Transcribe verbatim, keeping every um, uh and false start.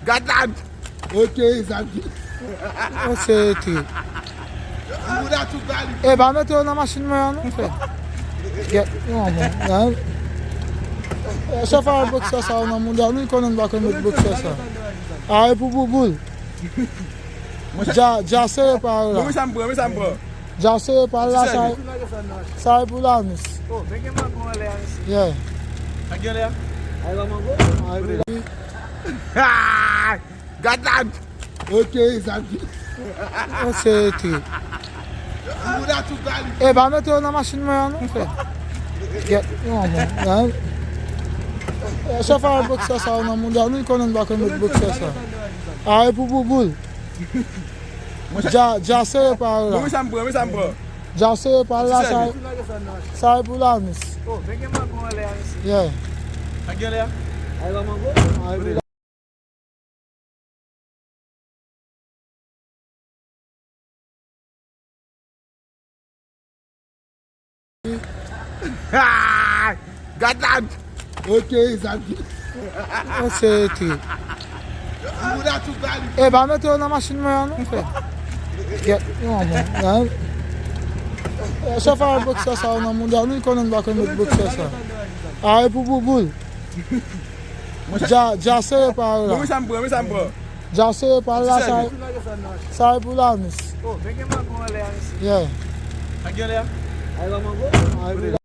Gad la. Ok, sa di. Yo se ete. Mouda tou bali. E pa mete yo nan machin mwen an non, frè. Gèt, non, bon, hein. Chèf a boksè sa yo nan mouda nou, konnen n pa konn met boksè sa. A, e pou bouboul. Dja, dja sere pa yo la. Bon, men sa m pran, men sa m pran. Dja sere pa yo la, sa, sa e pou lanis. Oh, men gen mango anlè a, mesye. Yeah. Sa gen anlè a? Ay, pa mango? Ay, pou lanis. Gad la. Ok, sa di. Yo se ete. Mouda tou bali. E pa mete yo nan machin mwen an non, frè. Gèt, non, bon, hein. Chèf a boksè sa yo nan mouda nou, konnen n pa konn met boksè sa. A, e pou bouboul. Dja, dja sere pa yo la. Bon, men sa m pran, men sa m pran. Dja sere pa yo la, sa, sa e pou lanis. Oh, men gen mango anlè a, mesye. Yeah. Sa gen anlè a? Ay, pa mango? Ay, pou Gad la. Ok, sa di. Yo se ete. Mouda tou bali. E pa mete yo nan machin mwen an non, frè. Gèt, non, bon, hein. Chèf a boksè sa yo nan mouda nou, konnen n pa konn met boksè sa. A, e pou bouboul. Dja, dja sere pa yo la. Bon, men sa m pran, men sa m pran. Dja sere pa yo la, sa, sa e pou lanis. Oh, men gen mango anlè a, mesye. Yeah. Sa gen anlè a? Ay, pa mango? Ay, pou